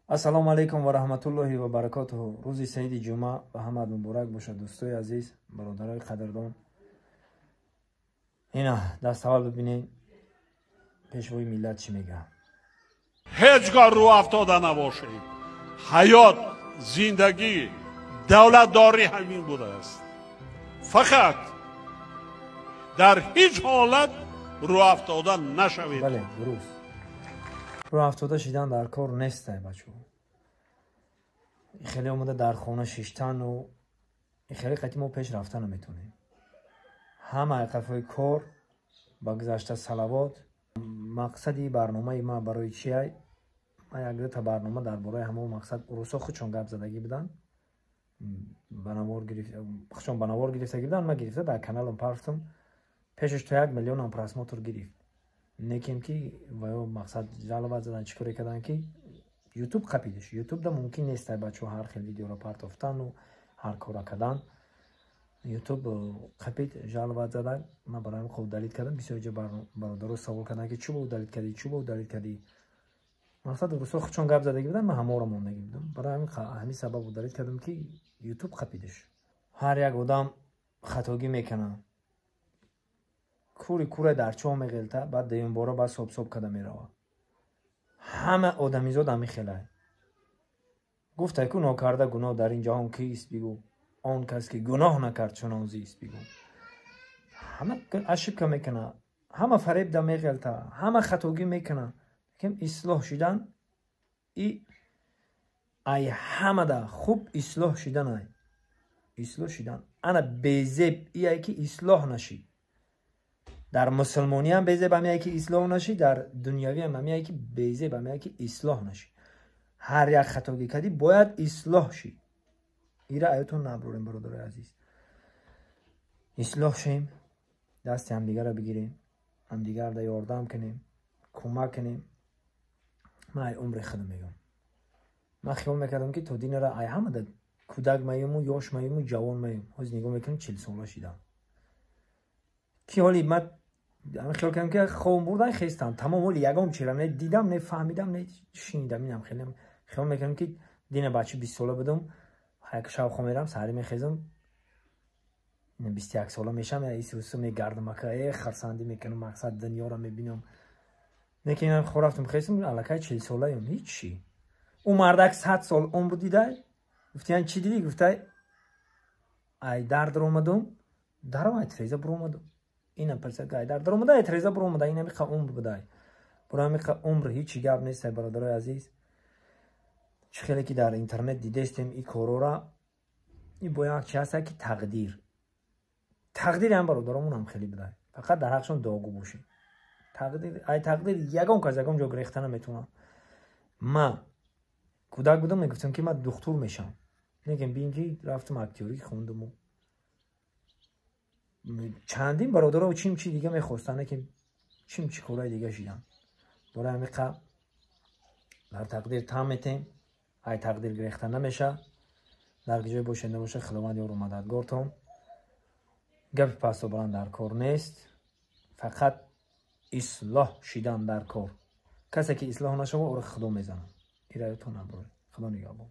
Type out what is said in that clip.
Ассалому алайкум ва раҳматуллоҳи ва баракотуҳу. Рӯзи саиди ҷумъа ба ҳамат муборак бошад, дӯстои азиз, бародарои қадрдон. Ина даст аввал бибинед, пешвои миллат чӣ мегӯяд. Ҳеҷ гоҳ рӯ афтода набошед. Ҳаёт, зиндагӣ, давлатдорӣ ҳамин будааст. Фақат дар ҳеҷ ҳолат рӯ афтода нашавед. Бале, дуруст, рӯ афтода шидан дар кор нестай, бачо. Хеле омада дар хона шиштану хеле қати мо пеш рафта наметонем. Ҳама қафои кор ба гузашта салавот. Мақсади барномаи ман барои чиай? Ман як дута барнома дар бораи ҳамон мақсад урусо худшон гап задагӣ буданд, худшон ба навор гирифтагӣ буданд. Ман гирифта дар каналам партум, пешаш то 1 миллионам просмотр гирифт. Некем ки ваё мақсад жалоба задан, чӣ коре карданд, ки Ютуб қапидиш. Ютубда мумкин нестай, бачаҳо, ҳар хел видеоро партофтану ҳар кора кардан. Ютуб қапид, жалоба задан. Ман барои хоб удалить кардам. Бисёр ҷо бародаро савол карданд, ки чӯ ба удалить кардӣ, чӯ ба удалить кардӣ. Мақсад, рӯсо худшон гап задагӣ буданд, ман ҳаморо мондагӣ будам. Барои ҳамин сабаб удалить кардам, ки Ютуб қапидиш. Ҳар як одам хатогӣ мекунад. Кури кура дар чоҳ меғелта, баъд дуюмбора баъд собсоб карда меравад. Ҳама одамизод ҳамин хелай. Гуфтай ку: «Нокарда гуноҳ дар ин ҷаҳон кист, бигӯ? Он кас ки гуноҳ накард, чунон зист, бигӯ». Ҳама ошибка мекунад, ҳама фаребда меғелта, ҳама хатогӣ мекунад. Лекин ислоҳ шидан и ай ҳамада хуб ислоҳ шидан, ай ислоҳ шидан ана безеб ие ки ислоҳ нашид. Дар мусулмониам безеб ҳамяе ки ислоҳ нашӣ, дар дунявиам ҳамяе ки безеб ҳамяе ки ислоҳ нашӣ. Ҳар як хатогӣ кардӣ, бояд ислоҳ шӣ. Ира аётон наброрем, бародарои азиз. Ислоҳ шем, дасти ҳамдигарро бигирем, ҳамдигарда ёрдам кунем, кӯмак кунем. Ман ай умри худам мегӯям, ман хиёл мекардам, ки то динара ай ҳамада кӯдак маюму ёш маюму ҷавон маюм. Ҳозир нигоҳ мекунам, 40 сола шидам, ки ҳоли ман хиёл кардам, ки хобм бурдан, хестам, тамом. Ҳоли ягон чира не дидам, не фаҳмидам, не шинидам. Инам хеле хиёл мекардам, ки дина бача 20 сола будам. Як шаб хоб мерам, саҳарӣ мехезам, 21 сола мешам, исусу мегардам, ака, э хурсандӣ мекунам, мақсад, дунёро мебинам. Лекин хоб рафтам, хестам, аллакай 40 солаем. Ҳичи. Ӯ мардак 100 сол умр дидай. Гуфтиян: «Чӣ дидӣ?» Гуфтай: «Ай дар даромадум, даром, ай треза буромадум». Инам пурсад: «Ай дар даромада, ай треза буромада, ин ҳамиқа умр будай». Буро ҳамиқа умр ҳичи гап нестай, бародарои азиз. Чӣ хеле ки дар интернет дидестем и корора, и бо як чи ҳаста, ки тақдир, тақдири ҳам бародаромон хеле будай. Фақат дар ҳақшон дуогӯ бошем. Тақдир, ай тақдир ягон кас ягон ҷо гирехта наметавонад. Ман кӯдак будам, мегуфтам, ки ман духтур мешавам. Лекин бин, ки рафтам, актёрӣ хондуму чандин бародаро чим чи дига мехостанд, лекин чим чи кораи дига шидам. Бораи ҳамиқа дар тақдир тан метем, ай тақдир гирехта намеша. Дар ҷое бошед, набошед, Худованд ёру мададгортон. Гапи пасту баланд дар кор нест, фақат ислоҳ шидан дар кор. Касе ки ислоҳ нашава, ӯро Худо мезанад. Ираётон набуред. Худо нигаҳбон.